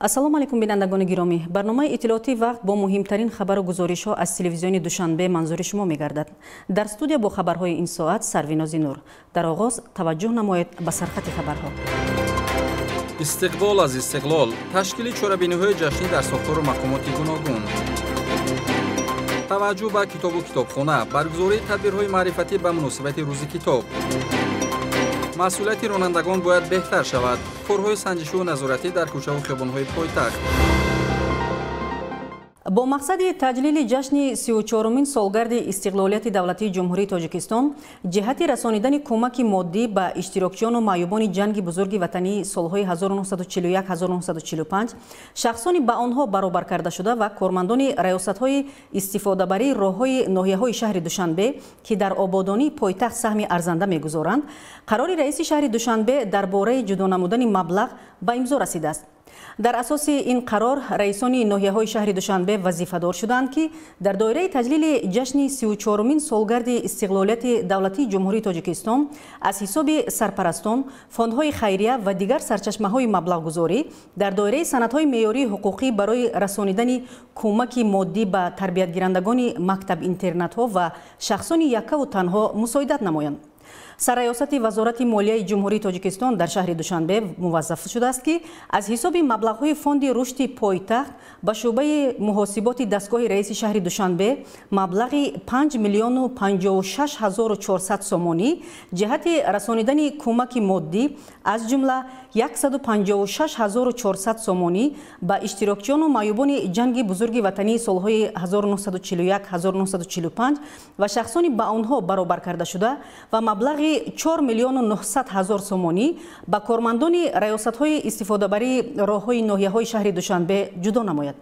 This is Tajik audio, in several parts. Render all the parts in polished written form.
Ассалому алайкум, бинандагони гиромӣ. Барномаи иттилоотии вақт бо муҳимтарин хабару гузоришҳо аз телевизиони Душанбе манзури шумо мегардад. Дар студия бо хабарҳои ин соат Сарвинози Нур. Дар оғоз таваҷҷӯҳ намоед ба сархати хабарҳо. Истиқбол аз истиқлол, ташкили чорабиниҳои ҷашнӣ дар сохтору мақомоти гуногун, таваҷҷӯҳ ба китобу китобхона, баргузории тадбирҳои маърифатӣ ба муносибати рӯзи китоб. Масъулияти ронандагон бояд беҳтар шавад. Корҳои санҷишиву назоратӣ дар кӯчаву хиёбонҳои пойтахт. Бо мақсади таҷлили ҷашни 34-умин солгарди истиқлолияти давлатии Ҷумҳурии Тоҷикистон, ҷиҳати расонидани кӯмаки моддӣ ба иштирокчиёну маъюбони ҷанги бузурги ватании солҳои 1941-1945, шахсони ба онҳо баробар карда шуда ва кормандони раёсатҳои истифодабарии роҳҳои ноҳияҳои шаҳри Душанбе, ки дар ободонии пойтахт саҳми арзанда мегузоранд, қарори раиси шаҳри Душанбе дар бораи ҷудо намудани маблағ ба имзо расидааст. Дар асоси ин қарор раисони ноҳияҳои шаҳри Душанбе вазифадор шуданд, ки дар доираи таҷлили ҷашни 34-умин солгарди истиқлолияти давлатии Ҷумҳурии Тоҷикистон аз ҳисоби сарпарастон, фондҳои хайрия ва дигар сарчашмаҳои маблағгузорӣ дар доираи санадҳои меъёрии ҳуқуқӣ барои расонидани кӯмаки моддӣ ба тарбиятгирандагони мактаб-интернатҳо ва шахсони яккаву танҳо мусоидат намоянд. Сарраёсати Вазорати молияи Ҷумҳурии Тоҷикистон дар шаҳри Душанбе муваззаф шудааст, ки аз ҳисоби маблағҳои фонди рушди пойтахт ба шӯъбаи муҳосиботи дастгоҳи раиси шаҳри Душанбе маблағи 5 миллиону 56 ҳазору 400 сомонӣ ҷиҳати расонидани кӯмаки моддӣ, аз ҷумла 156 ҳазору 400 сомонӣ ба иштирокчиёну маъюбони ҷанги бузурги ватании солҳои 1941-1945 ва шахсони ба онҳо баробар карда шуда ва маблағи 4 миллиону 900 ҳазор сомонӣ ба кормандони раёсатҳои истифодабарии роҳҳои ноҳияҳои шаҳри Душанбе ҷудо намояд.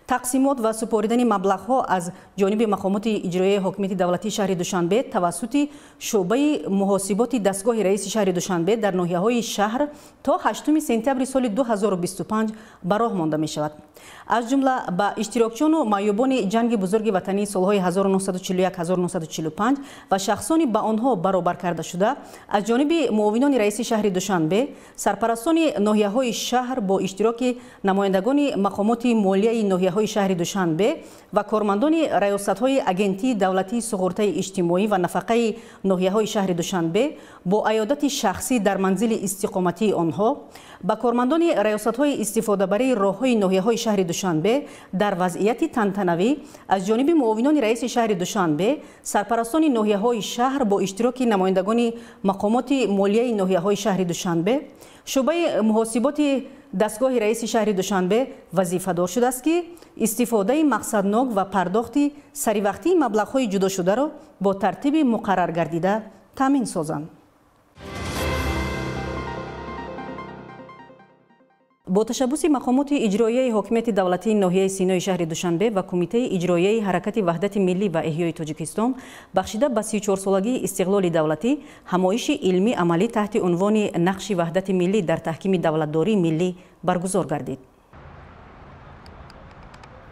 Тақсимот ва супоридани маблағҳо аз ҷониби мақомоти иҷроияи ҳокимияти давлатии шаҳри Душанбе тавассути шӯъбаи муҳосиботи дастгоҳи раиси шаҳри Душанбе дар ноҳияҳои шаҳр то 8 сентябри соли 2025 ба роҳ монда мешавад. Аз ҷумла ба иштирокчиёну маъюбони ҷанги бузурги ватании солҳои 1941-1945 ва шахсони ба онҳо баробар карда шуда аз ҷониби муовинони раиси шаҳри Душанбе, сарпарастони ноҳияҳои шаҳр бо иштироки намояндагони мақомоти молияи ноҳияҳои шаҳри Душанбе ва кормандони раёсатҳои Агентии давлатии суғуртаи иҷтимоӣ ва нафақаи ноҳияҳои шаҳри Душанбе бо аёдати шахсӣ дар манзили истиқоматии онҳо, ба кормандони раёсатҳои истифодабарии роҳҳои ноҳияҳои шаҳри Душанбе дар вазъияти тантанавӣ аз ҷониби муовинони раиси шаҳри Душанбе, сарпарастони ноҳияҳои шаҳр бо иштироки намояндагони мақомоти молияи ноҳияҳои шаҳри Душанбе, шӯъбаи муҳосиботи дастгоҳи раиси шаҳри Душанбе вазифадор шудааст, ки истифодаи мақсаднок ва пардохти саривақтии маблағҳои ҷудошударо бо тартиби муқарраргардида таъмин созанд. Бо ташаббуси мақомоти иҷроияи ҳокимияти давлатии ноҳияи Синои шаҳри Душанбе ва Кумитаи иҷроияи ҳаракати ваҳдати миллӣ ва эҳёи Тоҷикистон бахшида ба 34-солагии истиқлоли давлатӣ ҳамоиши илмӣ амалӣ таҳти унвони нақши ваҳдати миллӣ дар таҳкими давлатдории миллӣ баргузор гардид.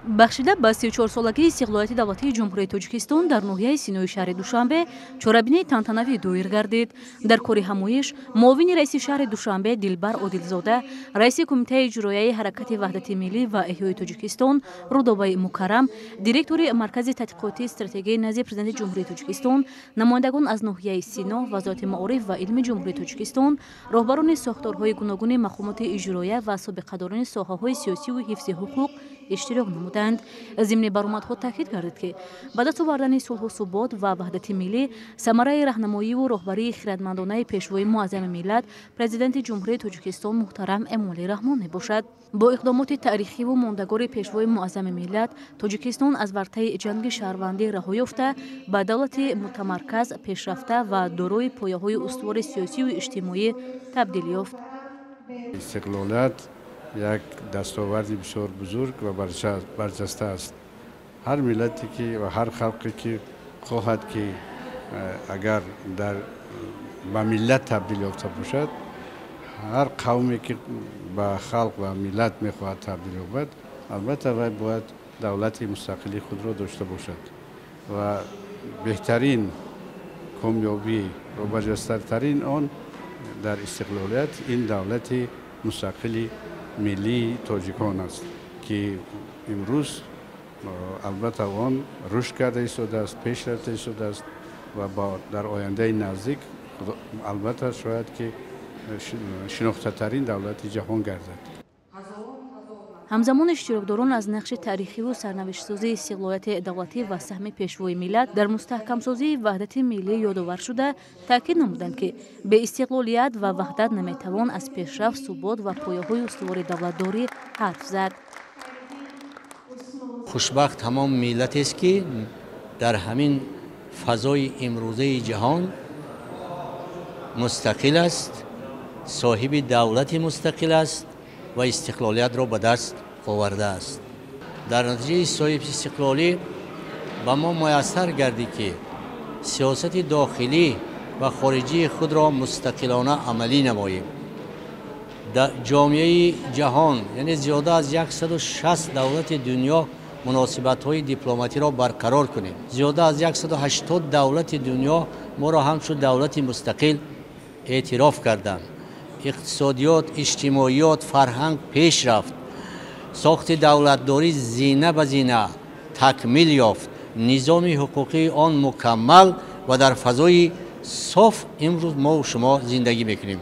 Бахшида ба 34-солагии истиқлолияти давлатии Ҷумҳурии Тоҷикистон дар ноҳияи Синои шаҳри Душанбе чорабинии тантанавӣ доир гардид. Дар кори ҳамоиш муовини раиси шаҳри Душанбе Дилбар Одилзода, раиси Кумитаи иҷроияи ҳаракати ваҳдати миллӣ ва эҳёи Тоҷикистон Рудобаи Мукаррам, директори Маркази тадқиқоти стратегияи назди Президенти Ҷумҳурии Тоҷикистон, намояндагон аз ноҳияи Сино, Вазорати маориф ва илми Ҷумҳурии Тоҷикистон, роҳбарони сохторҳои гуногуни мақомоти иҷроия ва собиқадорони соҳаҳои сиёсиву ҳифзи ҳуқуқ иштирок намуданд. Зимни баромадҳо таъкид гардид, ки ба даст овардани сулҳу субот ва ваҳдати миллӣ самараи раҳнамоиву роҳбарии хиратмандонаи пешвои муаззами миллат, Президенти Ҷумҳурии Тоҷикистон муҳтарам Эмомалӣ Раҳмон мебошад. Бо иқдомоти таърихиву мондагори пешвои муаззами миллат Тоҷикистон аз вартаи ҷанги шаҳрвандӣ раҳо ёфта, ба давлати мутамарказ, пешрафта ва дорои пояҳои устувори сиёсиву иҷтимоӣ табдил ёфт. Истиқлолият як дастоварди бисёр бузург ва барҷаста аст. Ҳар миллате ки ва ҳар халқе ки хоҳад ки агар ба миллат табдил ёфта бошад, ҳар қавме ки ба халқ ва миллат мехоҳад табдил ёбад, албатта вай бояд давлати мустақили худро дошта бошад ва беҳтарин комёбӣ ва барҷастатарин он дар истиқлолият ин давлати мустақили Миллии тоҷикон аст, ки имрӯз албатта он рушд карда истодааст, пеш рафта истодааст ва дар ояндаи наздик албатта шояд ки шинохтатарин давлати ҷаҳон гардад. Ҳамзамон иштирокдорон аз нақши таърихиву сарнавиштсозии истиқлолияти давлатӣ ва саҳми пешвои миллат дар мустаҳкамсозии ваҳдати миллӣ ёдовар шуда, таъкид намуданд, ки беистиқлолият ва ваҳдат наметавон аз пешрафт, субот ва пояҳои устувори давлатдорӣ ҳарф зад. Хушбахт ҳамон миллатест, ки дар ҳамин фазои имрӯзаи ҷаҳон мустақил аст, соҳиби давлати мустақил аст ва истиқлолиятро ба даст овардааст. Дар натиҷаи соҳибистиқлолӣ ба мо муяссар гардид, ки сиёсати дохилӣ ва хориҷии худро мустақилона амалӣ намоем. Дар ҷомеаи ҷаҳон, яъне зиёда аз 160 давлати дунё, муносибатҳои дипломатиро барқарор кунем. Зиёда аз 180 давлати дунё моро ҳамчун давлати мустақил эътироф карданд. Иқтисодиёт, иҷтимоиёт, фарҳанг пеш рафт. Сохти давлатдорӣ зина ба зина такмил ёфт. Низоми ҳуқуқии он мукаммал ва дар фазои соф имрӯз мо шумо зиндагӣ мекунем.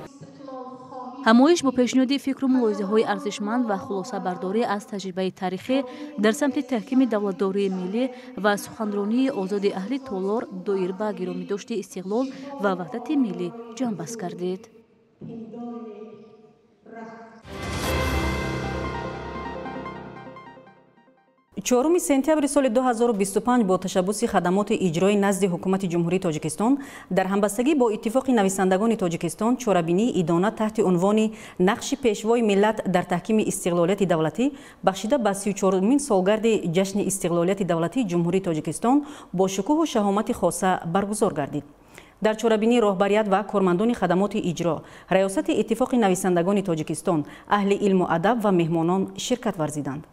Ҳамоиш бо пешниҳоди фикру мулоҳизаҳои арзишманд ва хулосабардорӣ аз таҷрибаи таърихӣ дар самти таҳкими давлатдории миллӣ ва суханронии озоди аҳли толор доир ба гиромидошти истиқлол ва ваҳдати миллӣ ҷамъбаст гардид. 4 сентябри соли 2025 бо ташаббуси хадамоти иҷрои назди Ҳукумати Ҷумҳурии Тоҷикистон дар ҳамбастагӣ бо Иттифоқи нависандагони Тоҷикистон чорабинии идона таҳти унвони «Нақши пешвои миллат дар таҳкими истиқлолияти давлатӣ» бахшида ба 34-умин солгарди ҷашни истиқлолияти давлатии Ҷумҳурии Тоҷикистон бо шукӯҳу шаҳомати хоса баргузор гардид. Дар чорабинӣ роҳбарият ва кормандони хадамоти иҷро, Раёсати Иттифоқи нависандагони Тоҷикистон, аҳли илму адаб ва меҳмонон ширкат варзиданд.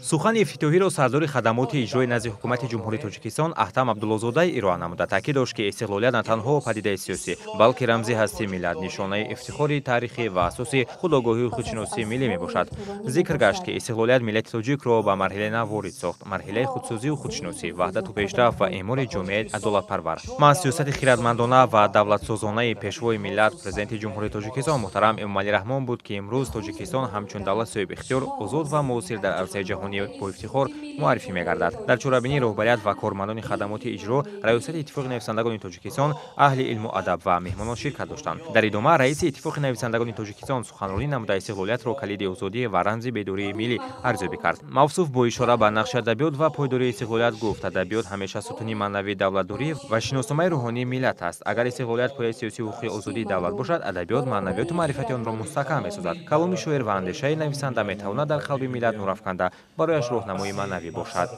Сухани ифтитоҳиро сардори хадамоти иҷрои назди Ҳукумати Ҷумҳурии Тоҷикистон Аҳтам Абдуллозода ироа намуда, таъкид дошт, ки истиқлолият на танҳо падидаи сиёсӣ, балки рамзи ҳастии миллат, нишонаи ифтихори таърихӣ ва асоси худогоҳию худшиносии миллӣ мебошад. Зикр гашт, ки истиқлолият миллати тоҷикро ба марҳилаи нав ворид сохт, марҳилаи худсозию худшиносӣ, ваҳдату пешрафт ва эъмори ҷомеаи адолатпарвар. Маҳз сиёсати хиратмандона ва давлатсозонаи пешвои миллат, Президенти Ҷумҳурии Тоҷикистон муҳтарам Эмомалӣ Раҳмон буд, ки имрӯз Тоҷикистон ҳамчун давлат соҳибихтиёр, озод ва муосир дар арсаи ҷаҳонӣ бо ифтихор муаррифӣ мегардад. Дар чорабинӣ роҳбарият ва кормандони хадамоти иҷро, Раёсати Иттифоқи нависандагони Тоҷикистон, аҳли илму адаб ва меҳмонон ширкат доштанд. Дар идома раиси Иттифоқи нависандагони Тоҷикистон суханронӣ намуда, истиқлолиятро калиди озодӣ ва рамзи бедории миллӣ арзёбӣ кард. Мавсуф бо ишора ба нақши адабиёт ва пойдории истиқлолият гуфт: адабиёт ҳамеша сутуни маънавии давлатдорӣ ва шиносномаи рӯҳонии миллат аст. Агар истиқлолият пояи сиёсию ҳуқуқии озодии давлат бошад, адабиёт маънавиёту маърифати онро мустаҳкам месозад. Каломи шоир ва андешаи нависанда метавонад дар қалби миллат нурафканда барояш роҳнамои маънавӣ бошад.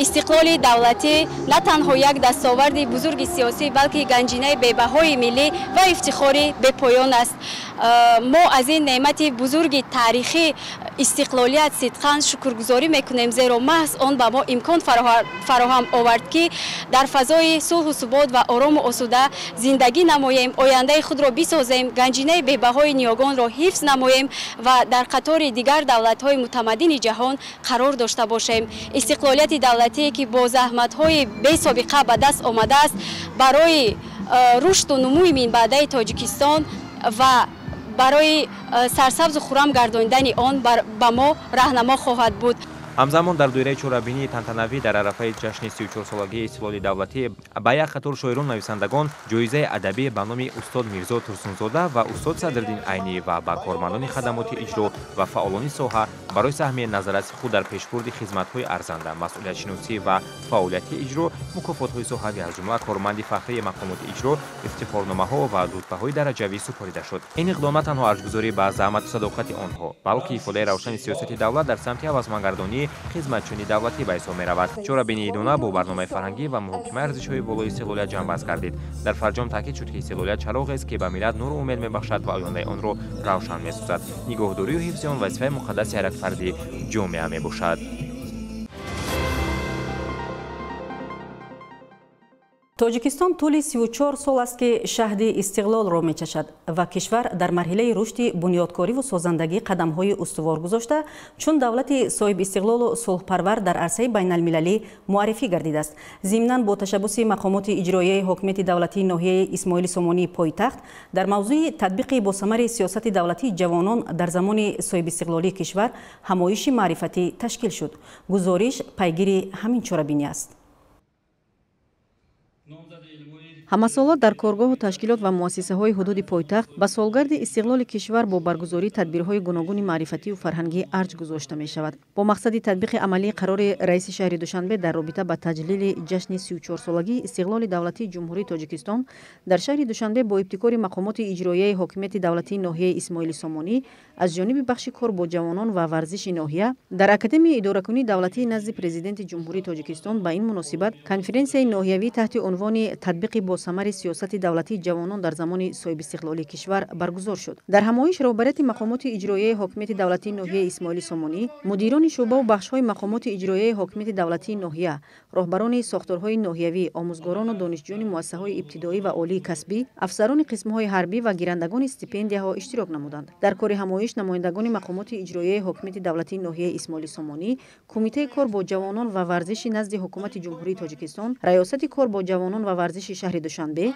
Истиқлоли давлатӣ на танҳо як дастоварди бузурги сиёсӣ, балки ганҷинаи бебаҳои миллӣ ва ифтихори бепоён аст. Мо аз ин неъмати бузурги таърихӣ истиқлолият сидқан шукргузорӣ мекунем, зеро маҳз он ба мо имкон фароҳам овард, ки дар фазои сулҳу субот ва орому осуда зиндагӣ намоем, ояндаи худро бисозем, ганҷинаи бебаҳои ниёгонро ҳифз намоем ва дар қатори дигар давлатҳои мутамаддини ҷаҳон қарор дошта бошем. Истиқлолияти давлатие, ки бо заҳматҳои бесобиқа ба даст омадааст, барои рушду нумӯи минбаъдаи Тоҷикистон ва барои сарсабзу хуррам гардонидани он ба мо раҳнамо хоҳад буд. Ҳамзамон дар доираи чорабинии тантанавӣ дар арафаи ҷашни 34-солагии истиқлоли давлатӣ ба як қатор шоирон нависандагон ҷоизаи адабӣ ба номи устод Мирзо Турсунзода ва устод Садриддин Айнӣ ва ба кормандони хадамоти иҷро ва фаъолони соҳа барои саҳми назарраси худ дар пешбурди хизматҳои арзанда, масъулиятшиносӣ ва фаъолияти иҷро мукофотҳои соҳавӣ, аз ҷумла корманди фахрии мақомоти иҷро, ифтихорномаҳо ва рутбаҳои дараҷавӣ супорида шуд. Ин иқдом на танҳо арҷгузорӣ ба заҳмату садоқати онҳо, балки ифодаи равшани сиёсати давлат дар самти ҳавасмандгардонии хизматчиёни давлатӣ ба ҳисоб меравад. Чорабинии идона бо барномаи фарҳангӣ ва муҳокимаи арзишҳои болои истиқлолият ҷамъбаст гардид. Дар фарҷом таъкид шуд, ки истиқлолият чароғест, ки ба миллат нуру умед мебахшад ва ояндаи онро равшан месозад. Нигоҳдорию ҳифзи он вазифаи муқаддаси ҳар як фарди ҷомеа мебошад. Тоҷикистон тӯли 34 сол аст, ки шаҳди истиқлолро мечашад ва кишвар дар марҳилаи рушди бунёдкориву созандагӣ қадамҳои устувор гузошта, чун давлати соҳибистиқлолу сулҳпарвар дар арсаи байналмилалӣ муаррифӣ гардидааст. Зимнан бо ташаббуси мақомоти иҷроияи ҳокимияти давлатии ноҳияи Исмоили Сомонии пойтахт дар мавзӯи татбиқи босамари сиёсати давлатии ҷавонон дар замони соҳибистиқлолии кишвар ҳамоиши маърифатӣ ташкил шуд. Гузориш пайгири ҳамин чорабинӣ аст. Ҳамасола дар коргоҳу ташкилот ва муассисаҳои ҳудуди пойтахт ба солгарди истиқлоли кишвар бо баргузории тадбирҳои гуногуни маърифатию фарҳангӣ арҷ гузошта мешавад. Бо мақсади татбиқи амалии қарори раиси шаҳри Душанбе дар робита ба таҷлили ҷашни 34-солагии истиқлоли давлатии Ҷумҳурии Тоҷикистон дар шаҳри Душанбе бо ибтикори мақомоти иҷроияи ҳокимияти давлатии ноҳияи Исмоили Сомонӣ аз ҷониби бахши кор бо ҷавонон ва варзиши ноҳия дар Академияи идоракунии давлатии назди Президенти Ҷумҳурии Тоҷикистон ба ин муносибат конференсияи ноҳиявӣ таҳти унвони татбиқи босамари сиёсати давлатии ҷавонон дар замони соҳибистиқлолии кишвар баргузор шуд. Дар ҳамоиш роҳбарияти мақомоти иҷроияи ҳокимияти давлатии ноҳияи Исмоили Сомонӣ, мудирони шӯъбаву бахшҳои мақомоти иҷроияи ҳокимияти давлатии ноҳия, роҳбарони сохторҳои ноҳиявӣ, омӯзгорону донишҷӯёни муассисаҳои ибтидоӣ ва олии касбӣ, афсарони қисмҳои ҳарбӣ ва гирандагони стипендияҳо иштирок намуданд. Дар кори ҳамоиш намояндагони мақомоти иҷроияи ҳокимияти давлатии ноҳияи Исмоили Сомонӣ, Кумитаи кор бо ҷавонон ва варзиши назди Ҳукумати Ҷумҳурии Тоҷикистон, Раёсати кор бо ҷавонон ва варзиши шаҳри Душанбе,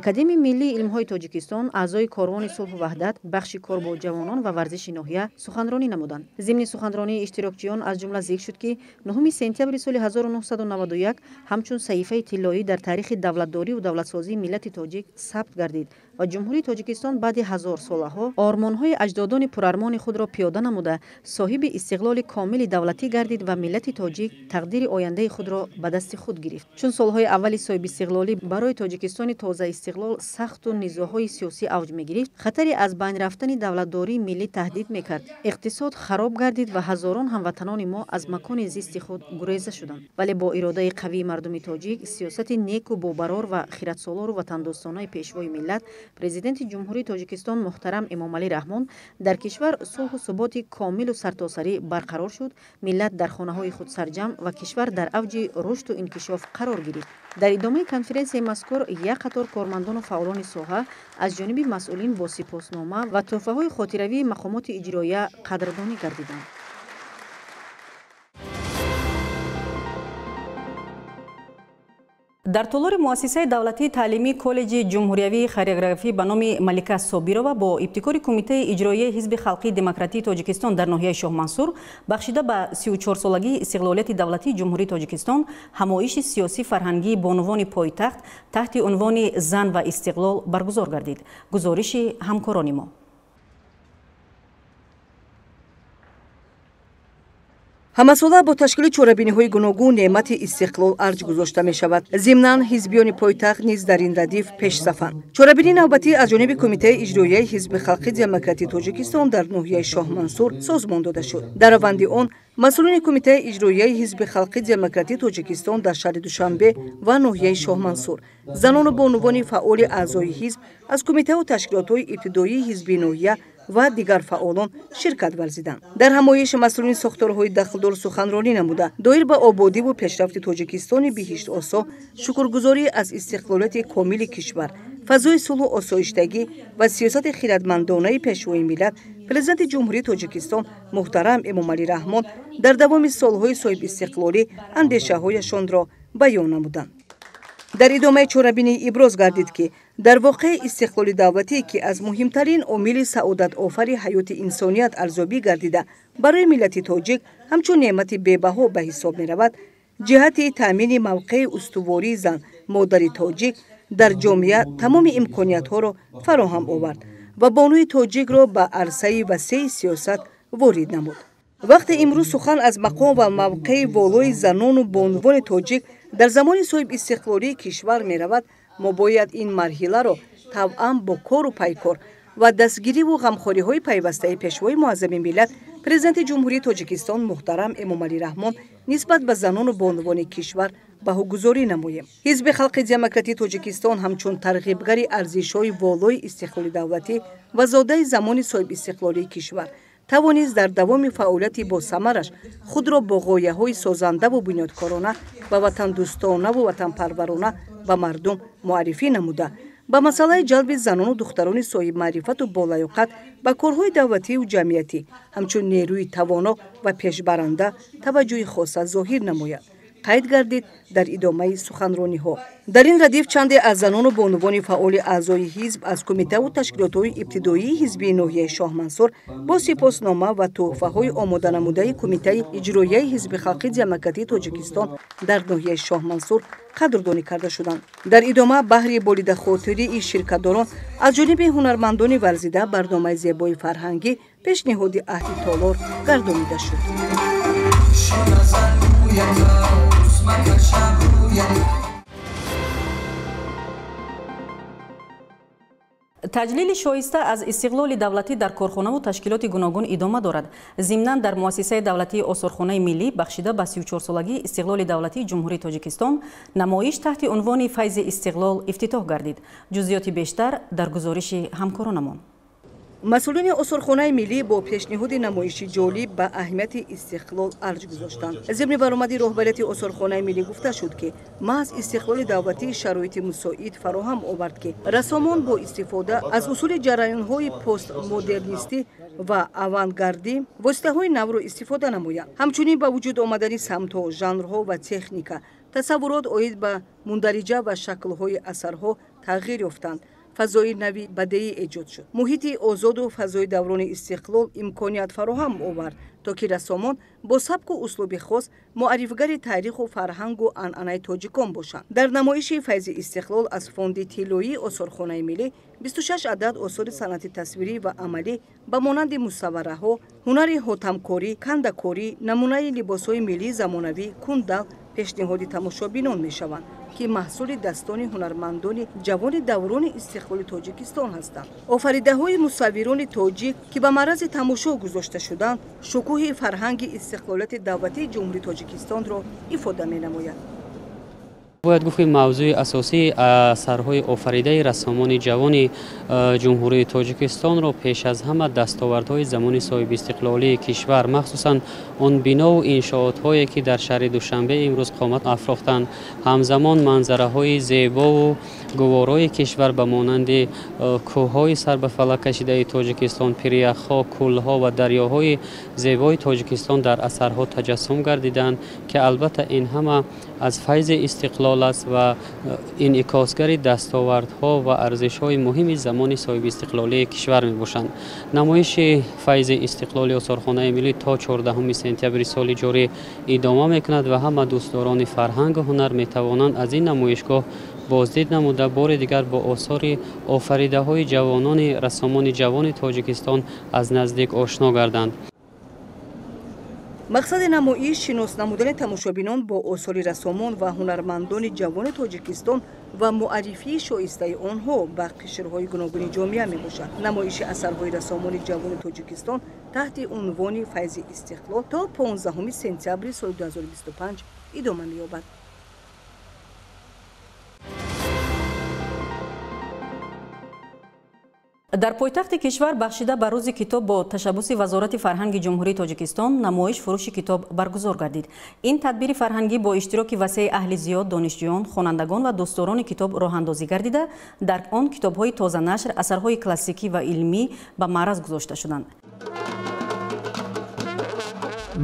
Академияи миллии илмҳои Тоҷикистон, аъзои Корвони сулҳу ваҳдат, бахши кор бо ҷавонон ва варзиши ноҳия суханронӣ намуданд. Зимни суханронии иштирокчиён аз ҷумла зикр шуд, ки 9 сентябри соли 1991 ҳамчун саҳифаи тиллоӣ дар таърихи давлатдориву давлатсозии миллати тоҷик сабт гардид ва Ҷумҳурии Тоҷикистон баъди ҳазорсолаҳо ормонҳои аҷдодони пурармони худро пиёда намуда, соҳиби истиқлоли комили давлатӣ гардид ва миллати тоҷик тақдири ояндаи худро ба дасти худ гирифт. Чун солҳои аввали соҳибистиқлолӣ барои Тоҷикистони тозаистиқлол сахту низоъҳои сиёсӣ авҷ мегирифт, хатари аз байн рафтани давлатдории миллӣ таҳдид мекард. Иқтисод хароб гардид ва ҳазорон ҳамватанони мо аз макони зисти худ гуреза шуданд. Вале бо иродаи қавии мардуми тоҷик, сиёсати неку бобарор ва хиратсолору ватандӯстонаи пешвои миллат, Президенти Ҷумҳурии Тоҷикистон муҳтарам Эмомалӣ Раҳмон, дар кишвар сулҳу суботи комилу сартосарӣ барқарор шуд, миллат дар хонаҳои худ сарҷамъ ва кишвар дар авҷи рушду инкишоф қарор гирифт. Дар идомаи конференсияи мазкур як қатор кормандону фаъолони соҳа аз ҷониби масъулин бо сипоснома ва тӯҳфаҳои хотиравии мақомоти иҷроия қадрдонӣ гардиданд. Дар толори муассисаи давлатии таълимии коллеҷи ҷумҳуриявии хореографӣ ба номи Малика Собирова бо ибтикори Кумитаи иҷроияи Ҳизби халқии демократии Тоҷикистон дар ноҳияи Шоҳмансур бахшида ба 34-солагии истиқлолияти давлатии Ҷумҳурии Тоҷикистон ҳамоиши сиёсӣ фарҳангии бонувони пойтахт таҳти унвони «Зан ва истиқлол» баргузор гардид. Гузориши ҳамкорони мо. Ҳамасола бо ташкили чорабиниҳои гуногун неъмати истиқлол арҷ гузошта мешавад. Зимнан ҳизбиёни пойтахт низ дар ин радиф пешсафанд. Чорабинии навбатӣ аз ҷониби Кумитаи иҷроияи Ҳизби халқи демократии Тоҷикистон дар ноҳияи Шоҳмансур созмон дода шуд. Дар раванди он масъулони Кумитаи иҷроияи Ҳизби халқи демократии Тоҷикистон дар шаҳри Душанбе ва ноҳияи Шоҳмансур, занону бонувони фаъоли аъзои ҳизб аз кумитаву ташкилотҳои ибтидоии ҳизби ноҳия ва дигар фаъолон ширкат варзиданд. Дар ҳамоиши масъулини сохторҳои дахлдор суханронӣ намуда, доир ба ободиву пешрафти Тоҷикистони биҳиштосо, шукргузорӣ аз истиқлолияти комили кишвар, фазои сулҳу осоиштагӣ ва сиёсати хиратмандонаи пешвои миллат, Президенти Ҷумҳурии Тоҷикистон муҳтарам Эмомалӣ Раҳмон дар давоми солҳои соҳибистиқлолӣ андешаҳояшонро баён намуданд. Дар идомаи чорабинӣ иброз гардид, ки дар воқеъ истиқлоли давлатӣ, ки аз муҳимтарин омили саодатофари ҳаёти инсоният арзёбӣ гардида, барои миллати тоҷик ҳамчун неъмати бебаҳо ба ҳисоб меравад, ҷиҳати таъмини мавқеи устувории зан, модари тоҷик дар ҷомеа тамоми имкониятҳоро фароҳам овард ва бонуи тоҷикро ба арсаи васеи сиёсат ворид намуд. Вақте имрӯз сухан аз мақом ва мавқеи волои занону бонувони тоҷик дар замони соҳибистиқлолии кишвар меравад, мо бояд ин марҳиларо тавъам бо кору пайкор ва дастгириву ғамхориҳои пайвастаи пешвои муаззами миллат, Президенти Ҷумҳурии Тоҷикистон муҳтарам Эмомалӣ Раҳмон нисбат ба занону бонувони кишвар баҳогузорӣ намоем. Ҳизби халқи демократии Тоҷикистон ҳамчун тарғибгари арзишҳои волои истиқлоли давлатӣ ва зодаи замони соҳибистиқлолии кишвар Тавонист дар давоми фаъолияти босамараш худро бо ғояҳои созандаву бунёдкорона ва ватандӯстонаву ватанпарварона ба мардум муаррифӣ намуда, ба масъалаи ҷалби занону духтарони соҳибмаърифату болаёқат ба корҳои давлатию ҷамъиятӣ ҳамчун нерӯи тавоно ва пешбаранда таваҷҷӯҳи хоса зоҳир намояд, қайд гардид дар идомаи суханрониҳо. Дар ин радиф чанде аз занону бонувони фаъоли аъзои ҳизб аз кумитаву ташкилотҳои ибтидоии ҳизбии ноҳияи Шоҳмансур бо сипоснома ва тӯҳфаҳои омоданамудаи Кумитаи иҷроияи Ҳизби халқи демократии Тоҷикистон дар ноҳияи Шоҳмансур қадрдонӣ карда шуданд. Дар идома баҳри болидахотирии ширкатдорон аз ҷониби ҳунармандони варзида барномаи зебои фарҳангӣ пешниҳоди аҳли толор гардонида шуд. Таҷлили шоиста аз истиқлоли давлатӣ дар корхонаву ташкилоти гуногун идома дорад. Зимнан дар муассисаи давлатии Осорхонаи миллӣ бахшида ба 34-солагии истиқлоли давлатии Ҷумҳурии Тоҷикистон намоиш таҳти унвони «Файзи истиқлол» ифтитоҳ гардид. Ҷузъиёти бештар дар гузориши ҳамкоронамон. Масъулини Осорхонаи миллӣ бо пешниҳоди намоиши ҷолиб ба аҳамияти истиқлол арҷ гузоштанд. Зимни баромади роҳбарияти Осорхонаи миллӣ гуфта шуд, ки маҳз истиқлоли давлатӣ шароити мусоид фароҳам овард, ки рассомон бо истифода аз усули ҷараёнҳои постмодернистӣ ва авангардӣ воситаҳои навро истифода намоянд. Ҳамчунин ба вуҷуд омадани самтҳо, жанрҳо ва техника, тасаввурот оид ба мундариҷа ва шаклҳои асарҳо тағйир ёфтанд. Фазои нави бадеӣ эҷод шуд. Муҳити озоду фазои даврони истиқлол имконият фароҳам овард, то ки рассомон бо сабку услуби хос муаррифгари таъриху фарҳангу анъанаи тоҷикон бошанд. Дар намоиши «Файзи истиқлол» аз фонди тиллоии Осорхонаи миллӣ 26 адад осори санъати тасвирӣ ва амалӣ ба монанди мусаввараҳо, ҳунари ҳотамкорӣ, кандакорӣ, намунаи либосҳои миллии замонавӣ, кундал пешниҳоди тамошобинон мешаванд, ки маҳсули дастони ҳунармандони ҷавони даврони истиқлоли Тоҷикистон ҳастанд. Офаридаҳои мусаввирони тоҷик, ки ба маърази тамошо гузошта шуданд, шукӯҳи фарҳанги истиқлолияти давлатии Ҷумҳурии Тоҷикистонро ифода менамояд. Бояд гуфт, ки мавзӯи асосии асарҳои офаридаи рассомони ҷавони Ҷумҳурии Тоҷикистонро пеш аз ҳама дастовардҳои замони соҳибистиқлолии кишвар, махсусан он бинову иншоотҳое, ки дар шаҳри Душанбе имрӯз қомат афрохтанд, ҳамзамон манзараҳои зебову гуворои кишвар ба монанди кӯҳҳои сарбафалак кашидаи Тоҷикистон, пиряхҳо, кӯлҳо ва дарёҳои зебои Тоҷикистон дар асарҳо таҷассум гардиданд, ки албатта ин ҳама аз файзи истиқлол аст ва инъикосгари дастовардҳо ва арзишҳои муҳими замони соҳибистиқлолии кишвар мебошанд. Намоиши «Файзи истиқлоли» Осорхонаи миллӣ то 14 сентябри соли ҷорӣ идома мекунад ва ҳама дӯстдорони фарҳангу ҳунар метавонанд аз ин намоишгоҳ боздид намуда, бори дигар бо осори офаридаҳои ҷавонони рассомони ҷавони Тоҷикистон аз наздик ошно гарданд. Мақсади намоиш шинос намудани тамошобинон бо осори рассомон ва ҳунармандони ҷавони Тоҷикистон ва муаррифии шоистаи онҳо ба қишрҳои гуногуни ҷомеа мебошад. Намоиши асарҳои рассомони ҷавони Тоҷикистон таҳти унвони «Файзи истиқлол» то 15 сентябри соли 2025 идома меёбад. Дар пойтахти кишвар бахшида ба рӯзи китоб бо ташаббуси Вазорати фарҳанги Ҷумҳурии Тоҷикистон намоиш фурӯши китоб баргузор гардид. Ин тадбири фарҳангӣ бо иштироки васеи аҳли зиёд, донишҷӯён, хонандагон ва дӯстдорони китоб роҳандозӣ гардида, дар он китобҳои тозанашр, асарҳои классикӣ ва илмӣ ба маъраз гузошта шуданд.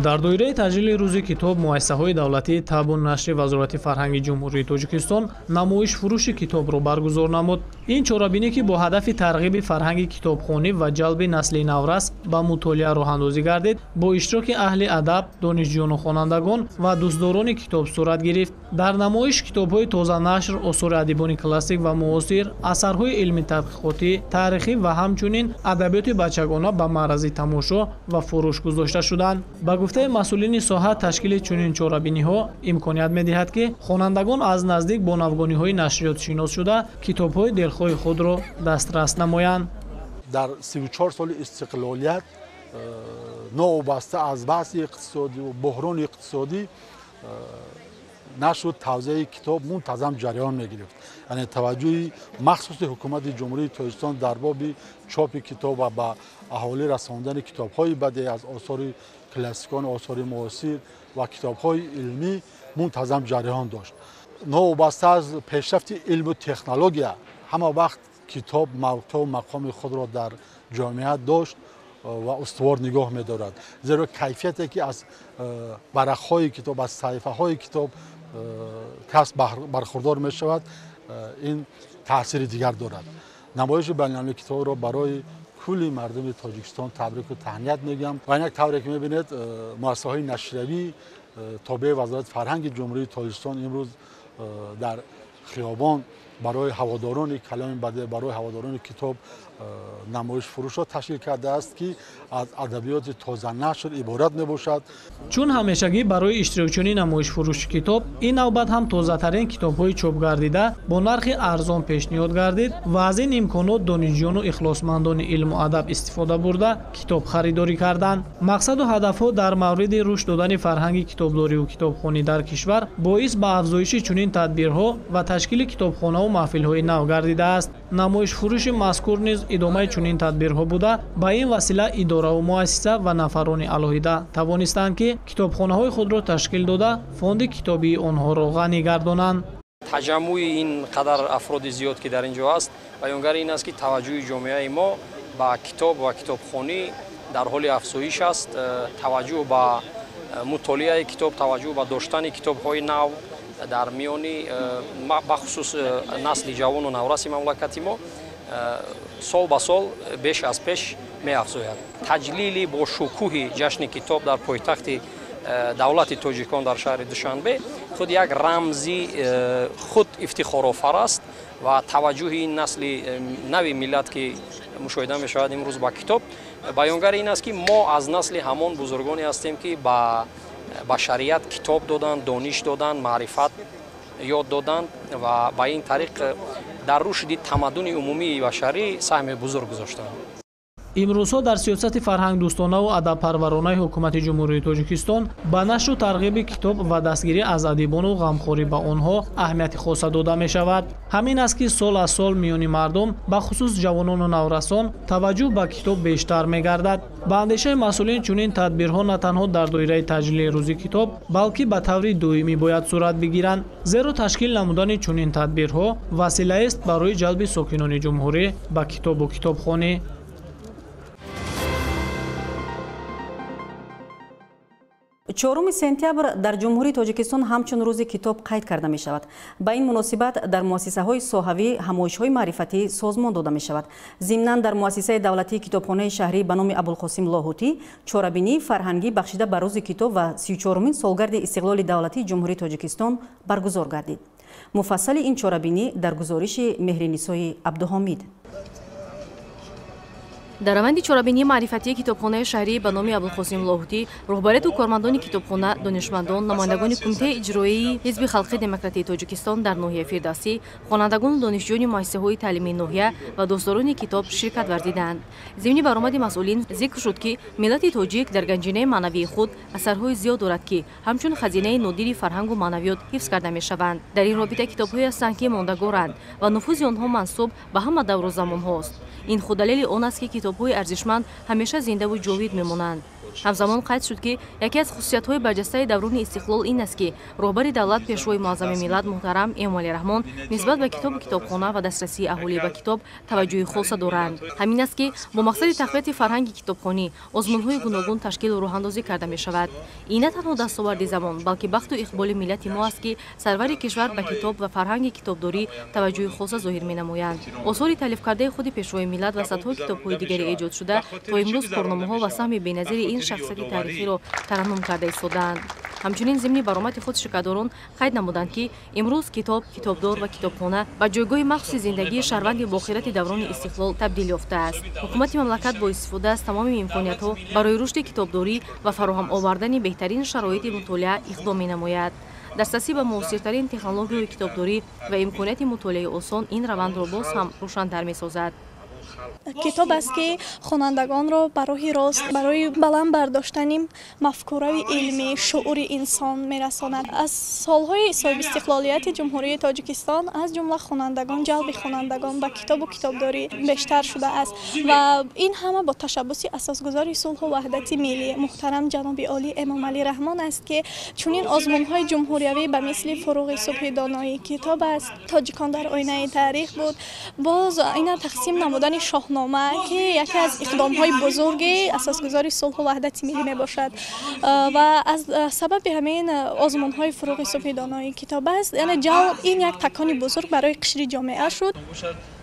Дар доираи таҷлили рӯзи китоб муассисаҳои давлатии табъу нашри Вазорати фарҳанги Ҷумҳурии Тоҷикистон намоиш фурӯши китобро баргузор намуд. Ин чорабинӣ, ки бо ҳадафи тарғиби фарҳанги китобхонӣ ва ҷалби насли наврас ба мутолиа роҳандозӣ гардид, бо иштироки аҳли адаб, донишҷӯёну хонандагон ва дӯстдорони китоб сурат гирифт. Дар намоиш китобҳои тозанашр, осори адибони классик ва муосир, асарҳои илми тадқиқотӣ, таърихӣ ва ҳамчунин адабиёти бачагона ба маърази тамошо ва фурӯш гузошта шуданд. Ба гуфтаи масъулини соҳа, ташкили чунин чорабиниҳо имконият медиҳад, ки хонандагон аз наздик бо навгониҳои нашриёт шинос шуда, китобҳои дилхоҳи худро дастрас намоянд. Дар 34 соли истиқлолият новобаста аз баҳси иқтисодӣ ва буҳрони иқтисодӣ нашру тавзеи китоб мунтазам ҷараён мегирифт. Яъне таваҷҷӯҳи махсуси ҳукумати Ҷумҳурии Тоҷикистон дар боби чопи китоб ва ба аҳолӣ расондани китобҳои бадеъ аз осори классикон, осори муосир ва китобҳои илмӣ мунтазам ҷараён дошт. Новобаста аз пешрафти илму технология, ҳама вақт китоб мавқеу мақоми худро дар ҷомеа дошт ва устувор нигоҳ медорад. Зеро кайфияте ки аз варақҳои китоб, аз саҳифаҳои китоб кас бархурдор мешавад, ин таъсири дигар дорад. Намоиши байналмилалии китобро барои кулли мардуми Тоҷикистон табрику таҳният мегӯям ва инак тавре ки мебинед, муассисаҳои нашриявӣ тобеи Вазорати фарҳанги Ҷумҳурии Тоҷикистон имрӯз дар хиёбон барои ҳаводорони каломи бадеъ, барои ҳаводорони китоб намоиш фурӯшро ташкил кардааст, ки аз адабиёти тозанашр иборат мебошад. Чун ҳамешагӣ барои иштирокчиёни намоишфурӯши китоб ин навбат ҳам тозатарин китобҳои чопгардида бо нархи арзон пешниҳод гардид ва аз ин имконот донишҷӯёну ихлосмандони илму адаб истифода бурда китоб харидорӣ карданд. Мақсаду ҳадафҳо дар мавриди рушд додани фарҳанги китобдориву китобхонӣ дар кишвар боис ба афзоиши чунин тадбирҳо ва ташкили китобхонаву маҳфилҳои нав гардидааст. Намоишфурӯши мазкур низ идомаи чунин тадбирҳо буда, ба ин васила идораву муассиса ва нафарони алоҳида тавонистанд, ки китобхонаҳои худро ташкил дода, фонди китобии онҳоро ғанӣ гардонанд. Таҷаммуи ин қадар афроди зиёд, ки дар ин ҷо аст, баёнгари ин аст, ки таваҷҷӯҳи ҷомеаи мо ба китоб ва китобхонӣ дар ҳоли афзоиш аст. Таваҷҷӯҳ ба мутолиаи китоб, таваҷҷӯҳ ба доштани китобҳои нав дар миёни бахусус насли ҷавону навраси мамлакати мо сол ба сол беш аз пеш меафзояд. Таҷлили бо шукӯҳи ҷашни китоб дар пойтахти давлати тоҷикон дар шаҳри Душанбе худ як рамзи худ ифтихорофар аст ва таваҷҷӯҳи ин насли нави миллат, ки мушоҳида мешавад имрӯз ба китоб, баёнгари ин аст, ки мо аз насли ҳамон бузургоне ҳастем, ки ба башарият китоб доданд, дониш доданд, маърифат ёд доданд ва ба ин тариқ дар рушди тамаддуни умумии башарӣ саҳми бузург гузоштанд. Имрӯзҳо дар сиёсати фарҳангдӯстонаво адабпарваронаи ҳукумати Ҷумҳурии Тоҷикистон ба нашру тарғиби китоб ва дастгирӣ аз адибону ғамхорӣ ба онҳо аҳамияти хоса дода мешавад. Ҳамин аст, ки сол аз сол миёни мардум, бахусус ҷавонону наврасон, таваҷҷӯҳ ба китоб бештар мегардад. Ба андешаи масъулин, чунин тадбирҳо на танҳо дар доираи таҷлили рӯзи китоб, балки ба таври доимӣ бояд сурат бигиранд, зеро ташкил намудани чунин тадбирҳо василаест барои ҷалби сокинони ҷумҳурӣ ба китобу китобхонӣ. 4 сентябр дар Ҷумҳурии Тоҷикистон ҳамчун рӯзи китоб қайд карда мешавад. Ба ин муносибат дар муассисаҳои соҳавӣ ҳамоишҳои маърифатӣ созмон дода мешавад. Зимнан дар муассисаи давлатии китобхонаи шаҳрӣ ба номи Абулқосим Лоҳутӣ чорабинии фарҳангӣ бахшида ба рӯзи китоб ва 34-умин солгарди истиқлоли давлатии Ҷумҳурии Тоҷикистон баргузор гардид. Муфассали ин чорабинӣ дар гузориши Меҳринисои Абдуҳомид. Дар раванди чорабинии маърифатии китобхонаи шаҳрӣ ба номи Абулқосим Лоҳутӣ роҳбарияту кормандони китобхона, донишмандон, намояндагони Кумитаи иҷроияи Ҳизби халқи демократии Тоҷикистон дар ноҳияи Фирдавсӣ, хонандагону донишҷӯёни муассисаҳои таълимии ноҳия ва дӯстдорони китоб ширкат варзиданд. Зимни баромади масъулин зикр шуд, ки миллати тоҷик дар ганҷинаи маънавии худ асарҳои зиёд дорад, ки ҳамчун хазинаи нодири фарҳангу маънавиёт ҳифз карда мешаванд. Дар ин робита китобҳое ҳастанд, ки мондагоранд ва нуфузи онҳо мансуб ба ҳама давру замонҳост. Ин худ далели он аст, ки китобҳои арзишманд ҳамеша зиндаву ҷовид мемонанд. Ҳамзамон қайд шуд, ки яке аз хусусиятҳои барҷастаи даврони истиқлол ин аст, ки роҳбари давлат, пешвои муаззами миллат муҳтарам Эмомалӣ Раҳмон нисбат ба китобу китобхона ва дастрасии аҳолӣ ба китоб таваҷҷӯҳи хоса доранд. Ҳамин аст, ки бо мақсади тақвияти фарҳанги китобхонӣ озмунҳои гуногун ташкилу роҳандозӣ карда мешавад. Ин на танҳо дастоварди замон, балки бахту иқболи миллати мо аст, ки сарвари кишвар ба китоб ва фарҳанги китобдорӣ таваҷҷӯҳи хоса зоҳир менамоянд. Осори таълифкардаи худи пешвои миллат ва садҳо китобҳои дигаре эҷодшуда то имрӯз корномаҳо ва саҳми беназири ин шахсияти таърихиро тараннум карда истодаанд. Ҳамчунин зимни баромади худ ширкатдорон қайд намуданд, ки имрӯз китоб, китобдор ва китобхона ба ҷойгоҳи махсуси зиндагии шаҳрванди бохирати даврони истиқлол табдил ёфтааст. Ҳукумати мамлакат бо истифода аз тамоми имкониятҳо барои рушди китобдорӣ ва фароҳам овардани беҳтарин шароити мутолиа иқдом менамояд. Дастрасӣ ба муосиртарин технологияҳои китобдорӣ ва имконияти мутолиаи осон ин равандро боз ҳам рӯшантар месозад. Китоб аст, ки хонандагонро ба роҳи рост барои баланд бардоштани мафкураи илмӣ, шуури инсон мерасонад. Аз солҳои соҳибистиқлолияти Ҷумҳурии Тоҷикистон, аз ҷумла хонандагон, ҷалби хонандагон ба китобу китобдорӣ бештар шудааст ва ин ҳама бо ташаббуси асосгузори сулҳу ваҳдати миллӣ муҳтарам ҷаноби олӣ Эмомалӣ Раҳмон аст, ки чунин озмунҳои ҷумҳуриявӣ ба мисли Фуруғи субҳи доноӣ китоб аст, Тоҷикон дар оинаи таърих буд, боз ина тақсим намудани Шоҳнома, ки яке аз иқдомҳои бузурги асосгузори сулҳу ваҳдати миллӣ мебошад ва аз сабаби ҳамин озмунҳои Фуруғи субҳи доноӣ китоб аст, яъне ҷалб ин як такони бузург барои қишри ҷомеа шуд.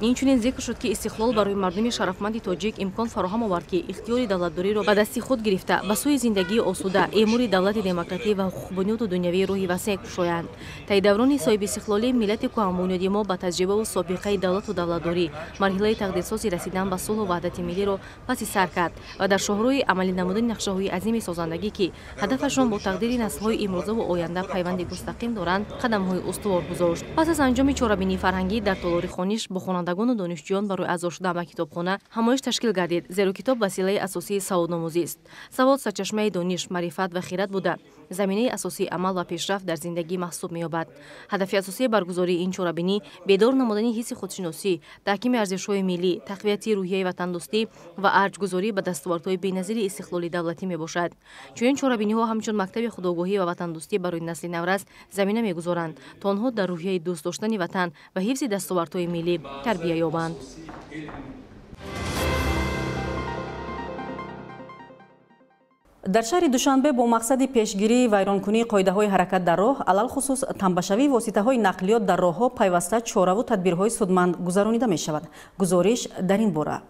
Инчунин зикр шуд, ки истиқлол барои мардуми шарафманди тоҷик имкон фароҳам овард, ки ихтиёри давлатдориро ба дасти худ гирифта, ба сӯи зиндагии осуда, эъмори давлати демократӣ ва ҳуқуқбунёду дунявӣ роҳи васеъ кушоянд. Таи даврони соҳибистиқлолӣ миллати кӯҳанбунёди мо ба таҷрибаву собиқаи давлату давлатдорӣ марҳилаи тақдирсози расидан ба сулҳу ваҳдати миллиро паси сар кард ва дар шоҳроҳи амалӣ намудани нақшаҳои азими созандагӣ, ки ҳадафашон бо тақдири наслҳои имрӯзаву оянда пайванди мустақим доранд, қадамҳои устувор гузошт. Пас аз анҷоми чорабинии фарҳангӣ дар толори хониш бо хонандагону донишҷӯён барои аъзо шудан ба китобхона ҳамоиш ташкил гардид, зеро китоб василаи асосии саводомӯзист. Савод сарчашмаи дониш, маърифат ва хират буда, заминаи асосии амал ва пешрафт дар зиндагӣ маҳсуб меёбад. Ҳадафи асосии баргузории ин чорабинӣ бедор намудани ҳисси худшиносӣ, таҳкими арзишҳои миллӣ, тақвияти рӯҳияи ватандӯстӣ ва арҷгузорӣ ба дастовардҳои беназири истиқлоли давлатӣ мебошад. Чунин чорабиниҳо ҳамчун мактаби худогоҳӣ ва ватандӯстӣ барои насли наврас замина мегузоранд, то онҳо дар рӯҳияи дӯст доштани ватан ва ҳифзи дастовардҳои миллӣ тарбия ёбанд. Дар шаҳри Душанбе бо мақсади пешгирии вайронкунии қоидаҳои ҳаракат дар роҳ, алалхусус тамбашавии воситаҳои нақлиёт дар роҳҳо пайваста чораву тадбирҳои судманд гузаронида мешавад. Гузориш дар ин бора.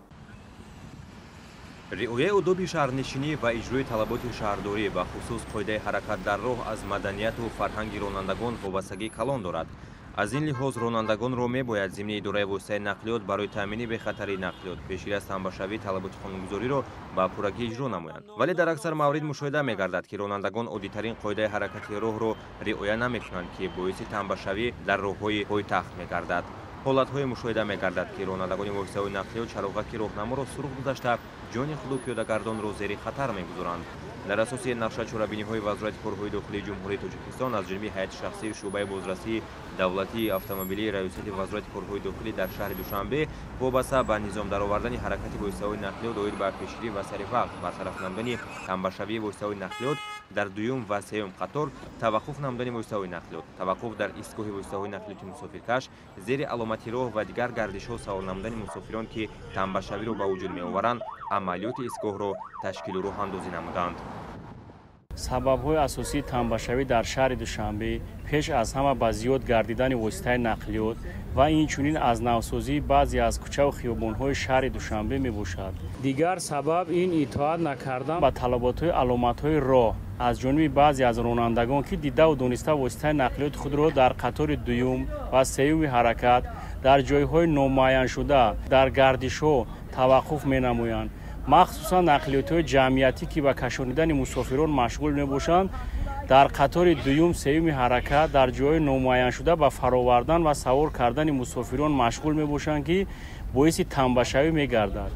Риояи одоби шаҳрнишинӣ ва иҷрои талаботи шаҳрдорӣ, ба хусус қоидаи ҳаракат дар роҳ, аз маданияту фарҳанги ронандагон вобастагии калон дорад. Аз ин лиҳоз ронандагонро мебояд зимни идораи воситаи нақлиёт барои таъмини бехатарии нақлиёт, пешгирӣ аз тамбашавӣ талаботи қонунгузориро ба пуррагӣ иҷро намоянд. Вале дар аксар маврид мушоҳида мегардад, ки ронандагон оддитарин қоидаи ҳаракати роҳро риоя намекунанд, ки боиси тамбашавӣ дар роҳҳои пойтахт мегардад. Ҳолатҳое мушоҳида мегардад, ки ронандагони воситаҳои нақлиёт чароғаки роҳнаморо сурх гузашта, ҷони худу пиёдагардонро зери хатар мегузоранд. Дар асоси нақша чорабиниҳои Вазорати корҳои дохилии Ҷумҳурии Тоҷикистон аз ҷониби ҳайати шахсии шӯъбаи бозрасии давлатии автомобилии Раёсати Вазорати корҳои дохилӣ дар шаҳри Душанбе вобаста ба низом даровардани ҳаракати воситаҳои нақлиёт оид ба пешгирӣ ва сари вақт бартараф намудани тамбашавии воситаҳои нақлиёт дар дуюм ва сеюм қатор, таваққуф намудани воситаҳои нақлиёт, таваққуф дар истгоҳи воситаҳои нақлиёти мусофиркаш, зери аломати роҳ ва дигар гардишҳо савор намудани мусофирон, ки тамбашавиро ба вуҷуд меоваранд, амалиёти истгоҳро ташкилу роҳандозӣ намуданд. Сабабҳои асосии тамбашавӣ дар шаҳри Душанбе пеш аз ҳама ба зиёд гардидани воситаи нақлиёт ва инчунин аз навсозии баъзе аз кӯчаву хиёбонҳои шаҳри Душанбе мебошад. Дигар сабаб ин итоат накардан ба талаботҳои аломатҳои роҳ аз ҷониби баъзе аз ронандагон, ки дидаву дониста воситаи нақлиёти худро дар қатори дуюм ва сеюми ҳаракат дар ҷойҳои номуайяншуда дар гардишҳо таваққуф менамоянд. Махсусан нақлиётҳои ҷамъиятӣ, ки ба кашонидани мусофирон машғул мебошанд, дар қатори дуюм сеюми ҳаракат дар ҷойҳои номуайяншуда ба фаровардан ва савор кардани мусофирон машғул мебошанд, ки боиси тамбашавӣ мегардад.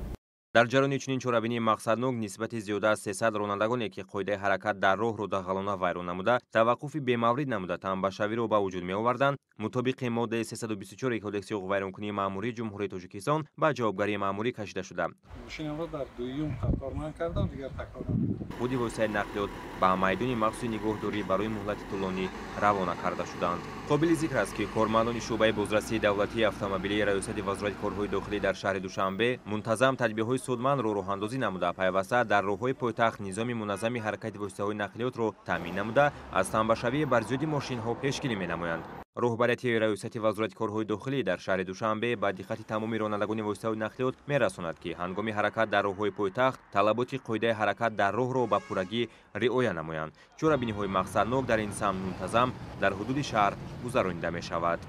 Дар ҷараёни чунин чорабинии мақсаднок нисбати зиёда аз 300 ронандагоне, ки қоидаи ҳаракат дар роҳро дағалона вайрон намуда, таваққуфи бемаврид намуда, тамбашавиро ба вуҷуд меоварданд, мутобиқи моддаи 324 Кодекси ҳуқуқвайронкунии маъмурии Ҷумҳурии Тоҷикистон ба ҷавобгарии маъмурӣ кашида шуда. Мошинамро дар дуюм қатор ман кардам, дигар такрор намекунам. Худи воситаи нақлиёт ба майдони махсуси нигоҳдорӣ барои муҳлати тӯлонӣ равона карда шуданд. Қобили зикр аст, ки кормандони шӯъбаи бозрасии давлатии автомобилии Раёсати Вазорати корҳои дохилӣ дар шаҳри Душанбе мунтазам тадбирҳои судмандро роҳандозӣ намуда, пайваста дар роҳҳои пойтахт низоми муназзами ҳаракати воситаҳои нақлиётро таъмин намуда, аз тамбашавии барзиёди мошинҳо пешгирӣ менамоянд. Роҳбарияти Раёсати Вазорати корҳои дохилӣ дар шаҳри Душанбе ба диққати тамоми ронандагони воситаҳои нақлиёт мерасонад, ки ҳангоми ҳаракат дар роҳҳои пойтахт талаботи қоидаи ҳаракат дар роҳро ба пуррагӣ риоя намоянд. Чорабиниҳои мақсаднок дар ин самт мунтазам дар ҳудуди шаҳр гузаронида мешавад.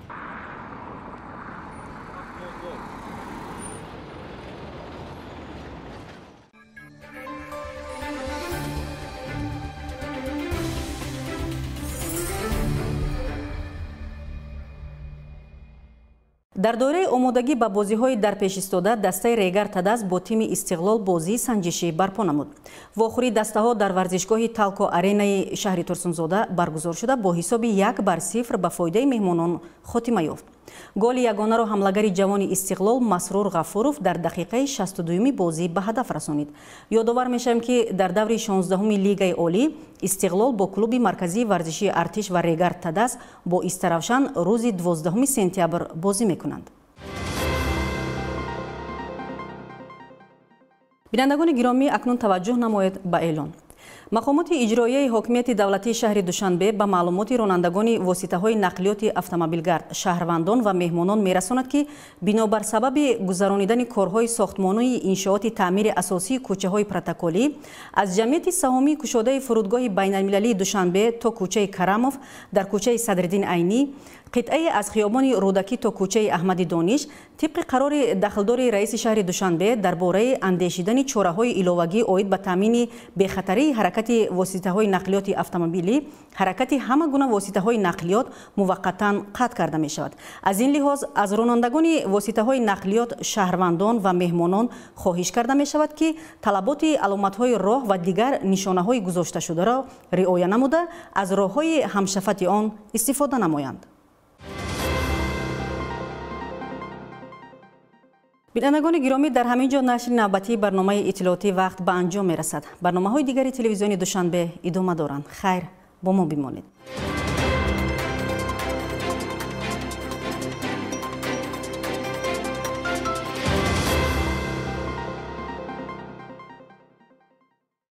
Дар доираи омодагӣ ба бозиҳои дар пеш истода дастаи Регар Тадаз бо тими Истиқлол бозии санҷишӣ барпо намуд. Вохӯрии дастаҳо дар варзишгоҳи Талко Аренаи шаҳри Турсунзода баргузор шуда, бо ҳисоби 1-0 ба фоидаи меҳмонон хотима ёфт. Голи ягонаро ҳамлагари ҷавони Истиқлол Масрур Ғафуров дар дақиқаи 62-юми бозӣ ба ҳадаф расонид. Ёдовар мешавем, ки дар даври 16-уми Лигаи Олӣ Истиқлол бо клуби марказии варзишии Артиш ва Регар Тадаз бо Истаравшан рӯзи 12 сентябр бозӣ мекунанд. Бинандагони гиромӣ, акнун таваҷҷӯҳ намоед ба эълон. Мақомоти иҷроияи ҳокимияти давлатии шаҳри Душанбе ба маълумоти ронандагони воситаҳои нақлиёти автомобилгард, шаҳрвандон ва меҳмонон мерасонад, ки бинобар сабаби гузаронидани корҳои сохтмонии иншооти таъмири асосии кӯчаҳои протоколӣ аз ҷамъияти саҳомии кушодаи фурудгоҳи байналмилалии Душанбе то кӯчаи Карамов, дар кӯчаи Садриддин Айнӣ, қитъае аз хиёбони Рӯдакӣ то кӯчаи Аҳмади Дониш, тибқи қарори дахлдори раиси шаҳри Душанбе дар бораи андешидани чораҳои иловагӣ оид ба таъмини бехатарии ҳаракати воситаҳои нақлиёти автомобилӣ, ҳаракати ҳама гуна воситаҳои нақлиёт муваққатан қатъ карда мешавад. Аз ин лиҳоз аз ронандагони воситаҳои нақлиёт, шаҳрвандон ва меҳмонон хоҳиш карда мешавад, ки талаботи аломатҳои роҳ ва дигар нишонаҳои гузошташударо риоя намуда, аз роҳҳои ҳамшафати он истифода намоянд. Бинандагони гиромӣ, дар ҳамин ҷо нашри навбатии барномаи иттилоотии вақт ба анҷом мерасад. Барномаҳои дигари телевизиони Душанбе идома доранд. Хайр, бо мо бимонед.